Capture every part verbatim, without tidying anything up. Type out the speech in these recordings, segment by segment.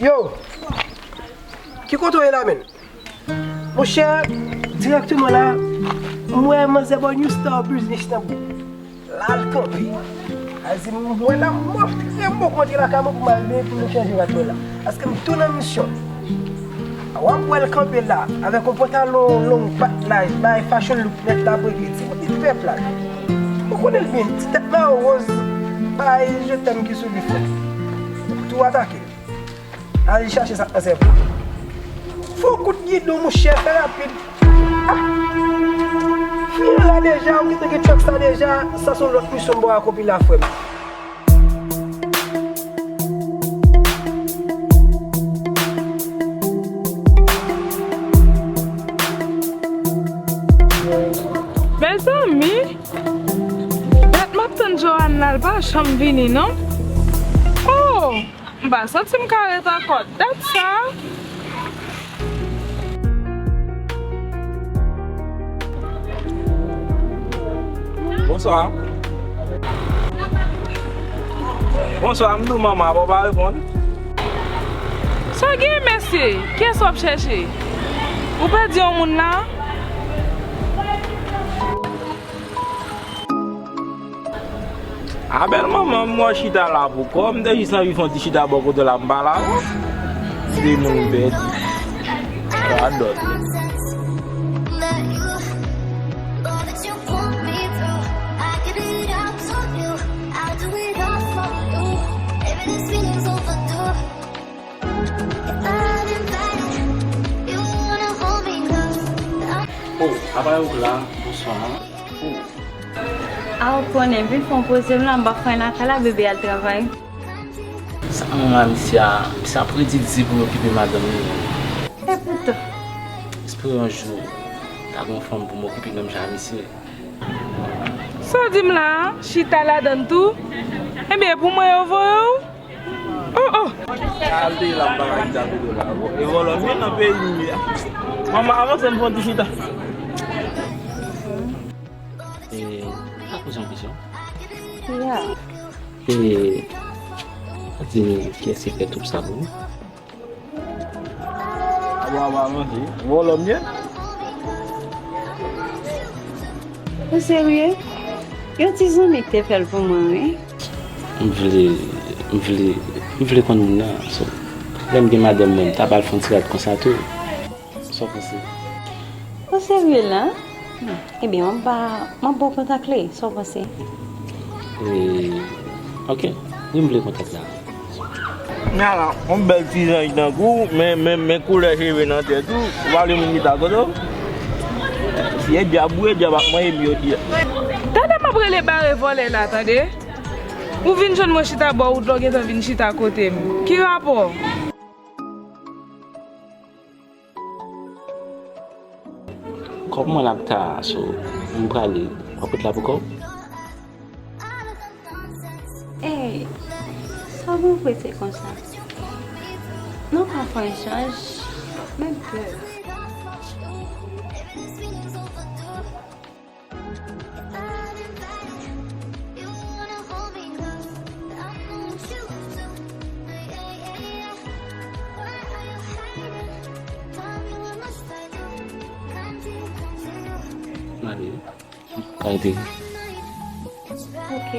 Yo! Ki kote w ye la, menn? Monchè, dirèkteman la, m wè manzè bò New Star Business nan bouk. La l kanpe. Sa vle di, m wè la, m ap trè bon pou m antre lakay mwen pou m al benyen pou m chanje rad mwen la. Paske m tou nan misyon. W ap wè l kanpe la, avèk yon pantalon long, pat laj, bay fashion look nèt la, breke, ti bout li trè plat. Ou konnen l byen, ti tèt mayo woz, bay je t'aime ki sou li frè. Tou atake. Al chache sa k nan sèvo. Fè yon kout gidon, monchè, fè rapid. Ah! Fini la deja, ou gentan gen truck sa deja, sa se yon lòt misyon m ba w akonpli la, frè m. Mezanmi, dat m ap tann Johanna, l pa janm vini, non? Oh! M pa santi m ka ret ankò dat sa. Bonswa. Bonswa, m di w manman, apa w pa reponn? Sa w gen, mesye? Kiyès w ap chèche? Ou pèdi yon moun la? A bèl manman, m wè w chita la poukò, m te jis anvi fè yon ti chita bò kote w la, m pale avè w. M te moun m pèdi. Radòt. Oh, apa ou la? Bonswa. Oh. A, ou konnen, vin fè yon poze m la, m pa fè anyen lakay la, bebe al travay. Sa manman misye a, misye ap redi di pou l okipe madanm li. Epoutan. Espere yon jou, ta gen yon fanm pou m okipe menm jan a misye. Sa w di m la a, chita ladann tou? Ebyen, pou mwen yo voye w? Oh, oh. Al te la bagay ki ta tou la. E vòlò m ye nan peyi m ye. Manman, avanse m fè yon ti chita. E, m ka poze yon kesyon? Ya. E, di m, kiyès ki fè twoup sa pou ou? Aba, aba, manje. Vòlò m ye. Ou serye? Yon ti zanmi k te fè l pou mwen, wi. M vle, m vle, m vle konn moun nan. So, lè m gen madanm mwen, m ta ba l fè yon ti rad konsa tou. Sa w panse? Ou serye la? Hmm. Ebyen, m ap ba, m ap ba w kontak li, sa w panse? E, ok. Wi, m vle kontak la. Ala, yon bèl ti zanj tankou w, men, men, men koulè cheve nan tèt ou, ou pa vle moun chita kote w? Si e dyab ou ye, dyab ap manje m jodi a. Tande m ap rele bare vòlè la, tande. Ou vin jwenn mwen chita bò wout la, ou gentan vin chita kote m. Ki rapò? Kòb mwen ap ta, so, m prale. W ap ret la pou kòb? Ey, sa w gen prese konsa? Nou ka fè yon echanj, menm ke. Mari. Kay te. Ok.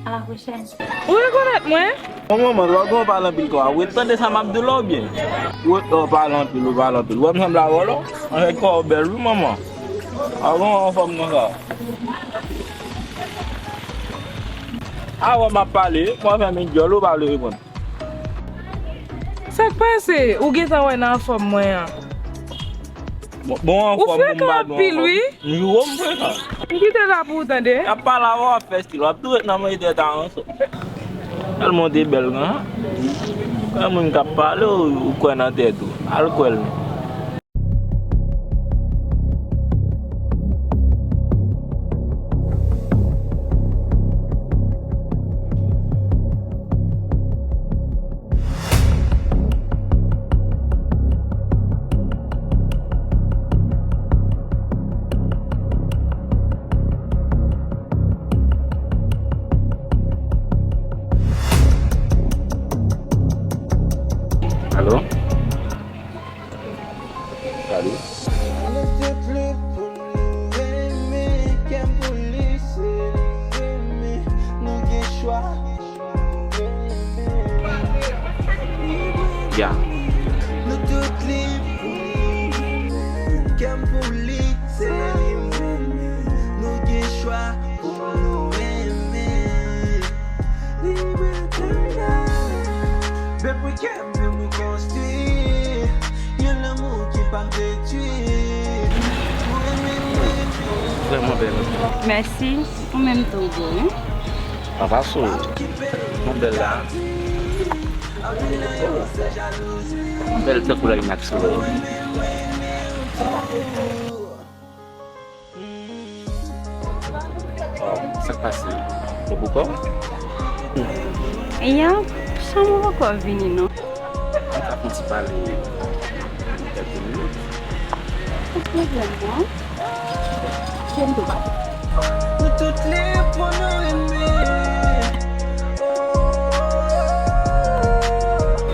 À la prochaine. Ou rekonèt mwen? Bon manman, w ap gen w pale anpil kò a. Ou ret tande sa m ap di w la oubyen? Ou ret la w pale anpil, ou pale anpil. Ou wè m sanble a vòlò? Anfèt kò w bèl wi manman. A bon, anfòm konsa. A wè m ap pale, mwen fèmen dyòl ou pa vle reponn. Sa k pase? Ou gentan wè nan anfòm mwen an. Bon, bon, ou anfòm pou m frekan pa bon anpil, anfòm. Wi. M jure w m frekan. M kite la pou ou tande. Y ap pale avè w, w ap fè stil, w ap tou ret nan manje tèt a ranson. Tèlman w te bèl konsa. Yon moun k ap pale w, ou kwè nan tèt ou. Al kwè l non. Alo? Salut. Nou tout liv pou nou renmen, kè m pou li, se li m renmen. Nou gen chwa. Ya. Nou tout liv pou nou renmen, kè m pou li, se li m renmen. Nou gen chwa pou nou renmen. Libre kè m. Depi kè m pou nou konstwi yon lanmou ki p ap detwi. Ou renmen mwen. Vrèman bèl. Mèsi. Ou menm tou, boo. Papa sou. Mwen bèl la. Bèl tankou la, Max. Sa k pase? Ou poukò? Ya, chanm ou poko vini non. Mwen ka fè yon ti pale kèlke minit. Pa pwoblèm non. Ken tou pale. Nou tout liv pou nou renmen.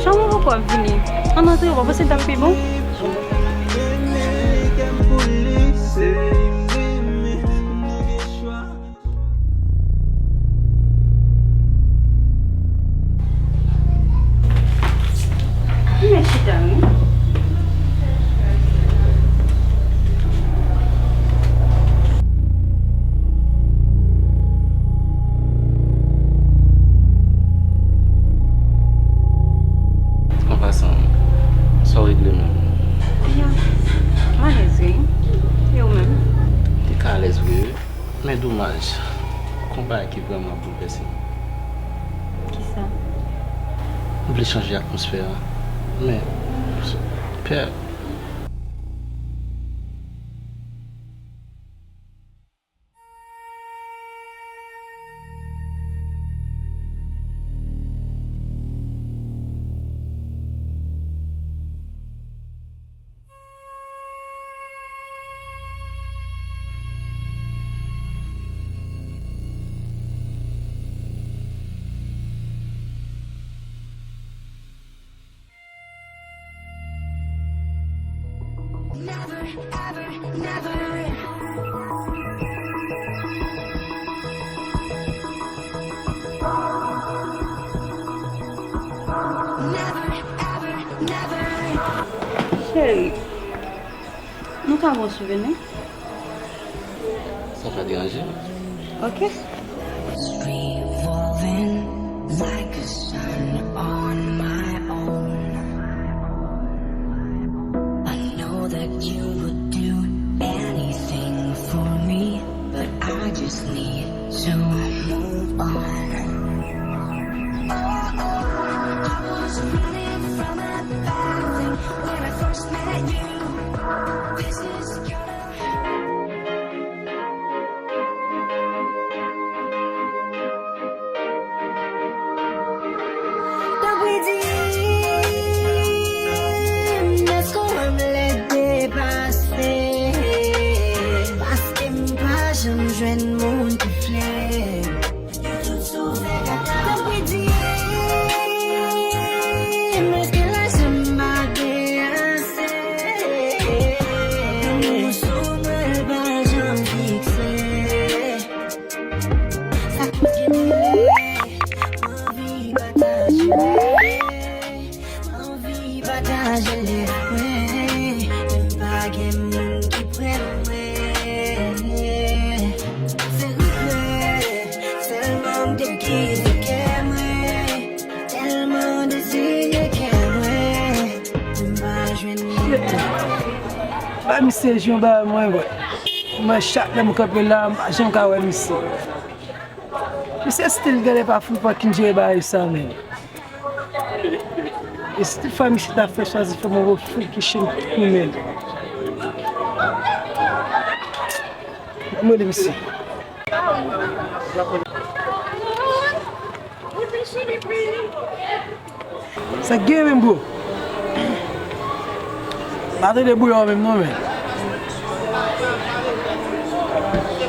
Chanm ou poko vini. Ann antre, ou pa panse l t ap pi bon? Men chita wi. An pasan, sa w regle menm? Byen. M alèz wi. E ou menm? Li ka alèz vre wi. Men domaj, gon bagay ki vrèman ap boulvèse m. Kisa? M vle chanje atmosfè a. Men, pè, Cheri, nou ka bon souveni? Sa pa deranje. Ok. Revolving like a sun on my own. I know that you would do anything for me, but I just need to move on. Oh, oh, I was running from a bad thing when I first met you. This is gonna Tanpri di m, èske w wè m lè depase? Paske m pa janm jwenn moun ki vle m. Tanpri di m, èske lajè m pa gen ase? Lanmou sou mwen pa janm fikse. Sa k genyen, m anvi pataje. M anvi pataje lè mwen, men m pa gen moun ki prè mwen. Se regrè sèlman m te kite kè mwen. Tèlman dezi kè mwen, m pa jwenn. Ba misye jan bagay mwen wè. Mwen chak lè m kanpe la, m pa janm ka wè misye. Misye stil gade pa fout pa ki jere bagay sa menm. E si tout fwa misye ta fè chwazi fè m yon refri ki chen koumen. M rele misye. Sa k gen menm, bro? Pa tande bouyon menm non, men.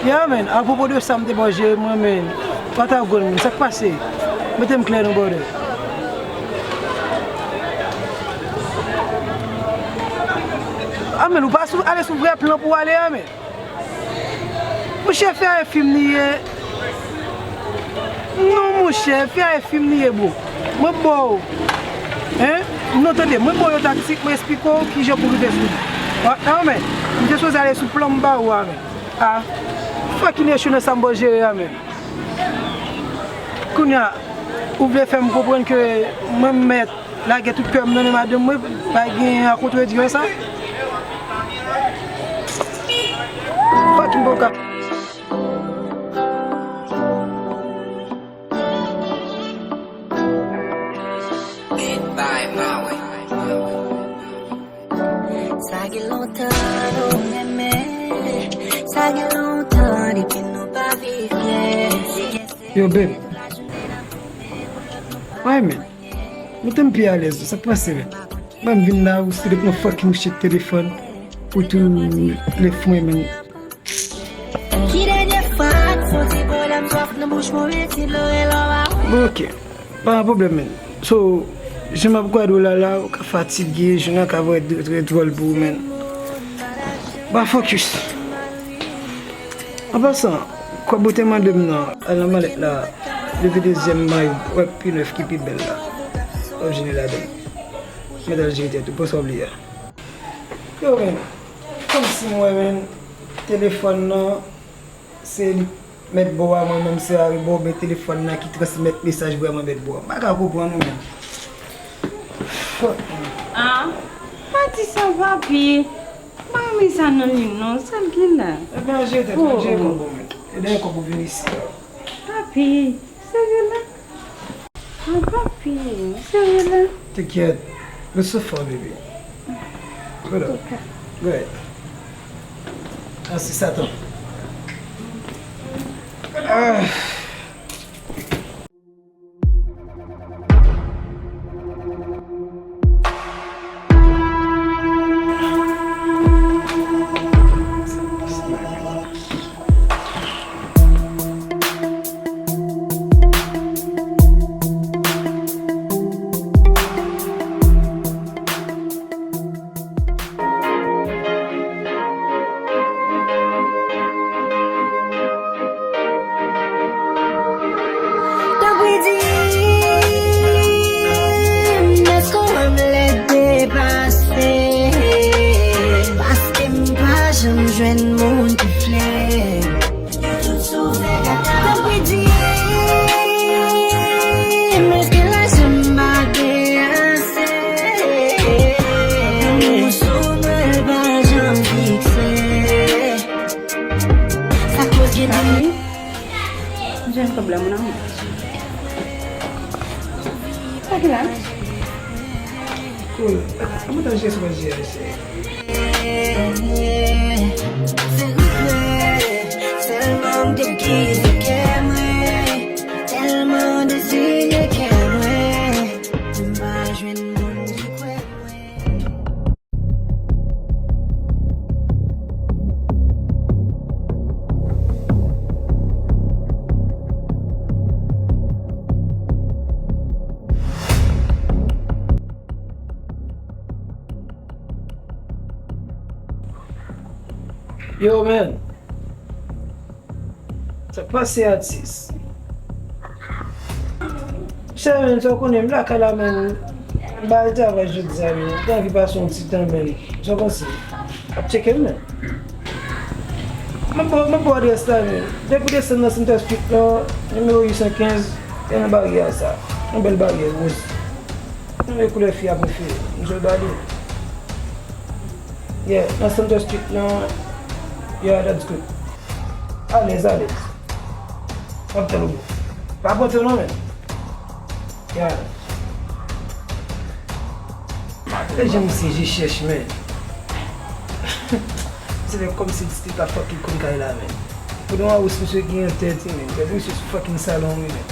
Ya, men, apwopo de sa m te ba w jere mwen, men, pa ta grenn, men, sa k pase? Mete m klè non, brother. A men, ou pa sou, ale sou vrè plan pou w ale a men. Monchè, fè a e fim li ye. Non, monchè, fè a e fim li ye, bro. Mwen ba w. Hein? Non, tande, mwen ba w yon taktik, mwen esplike w kijan pou rive sou li. A, a men, m te sipoze ale sou plan m ba ou a men. A, fucking echwe nan sa m ba w jere a men. Kounye a, ou vle fè m konprann ke mwen m mèt lage tout kè m nan men madanm mwen, pa gen a kontredi nan sa? Fucking bon ka. Beat by Maui. Sa gen lontan nou renmen, sa gen lontan depi nou pa viv byen. Yo, babe. Why, man? Mete m pi alèz, sa k pase, man? Ban m vin la, ou sou de pran fucking shit telefòn. Ou tou lè fwen, man. Ki dènye fwa n fon ti pwoblèm sòf nan bouch mwen, ti dlo rele w a. Bon, ok. Pa gen pwoblèm, man. So, jan m ap gade w la, la, ou ka fatige, jounen an ka vrè trè dwòl pou ou, man. Ba focus. An pasan, kòb ou te mande m nan, al nan malèt la, leve dezyèm may, wè pi nèf ki pi bèl la. W ap jwenn li ladan. Mèt al jere tèt ou, pran sa w vle a. Yo, men, kòmsi m wè, men, telefòn nan, se li mèt bò a, mwen menm se arebò, men telefòn nan ki transmèt mesaj vrèman mèt bò a. M pa ka konprann ou menm. Fuck, man. Ah, pa di sa, papi. M pa renmen sa nan li non, sa l gen la. Ebyen, al jere tèt ou, al jere kòb ou, men. E dèyè kòb ou vin isi a. Papi, serye la? Ah, papi, serye la? Te kyèt. Rete fò, baby. Go down. Go ahead. Asi, Satan. Ah. Tanpri di m, èske w wè m lè depase? Paske m pa janm jwenn moun ki fle m. Tanpri di m, èske lajan m pa gen ase? Moun sou mwen pa janm fikse. Sa koz gen de... M jwenn kòb la, mon amour. Sa ki la? Cool. An mwen tan jis mwen jere se. Se regrè, tèlman m te kite kè mwen, tèlman dezire kè mwen, m pa jwenn moun ki kwè mwen. Yo, man. Sa k pase, atis? Chè, man, sa w konnen, m lakay la, man. M pa al travay jodi a, man. M te anvi pase yon ti tan, man. Sa w panse? Ap tcheke m, man. M ap ba w, m ap ba w adrès la, man. Depi w desann nan Center Street lan, nimewo uit san kenz, e nan baryè sa. Yon bèl baryè woz. Yon koulè fi a prefere. M sot ba li. Yeah, nan Center Street lan. Yeah, that's good. Alèz, alèz. M ap tann ou. Pa pran tan non, man. Yeah. Gade jan misye je chèch, man. Se fè kòmsi ti tèt la fucking konn kay la, man. Pou nou a wè misye gen yon tèt, man. Gade misye sou fucking salon, wi, man.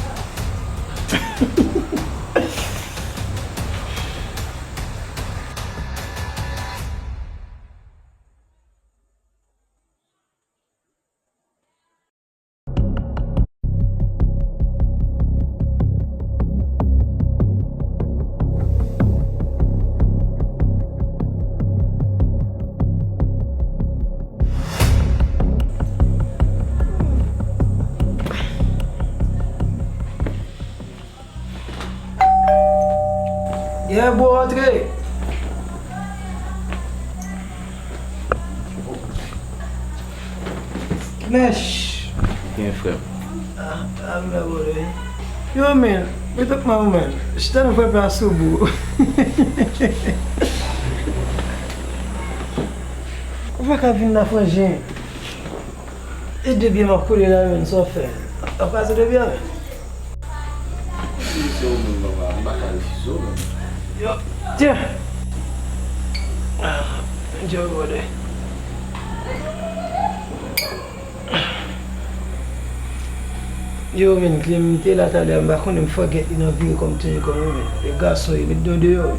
Bro, antre. Mèch. Gen frè m. Ah, ah, mè, bro. Yo, men, mete k mwen, men. Chita nan frè plas ou, bro. Ou pa ka vin la, frangin. E de byen m ap koule la, men, sa w fè? W ap kraze de byen, men. Si se ou menm, papa, m pa ka refize w, men. Yo, tyen. Ah, Joe, brother. Yo, men, Clem te la talè, m pa konnen, m forget li nan vire kòm toujou kòm yo, men. E gason, yo met don deyò.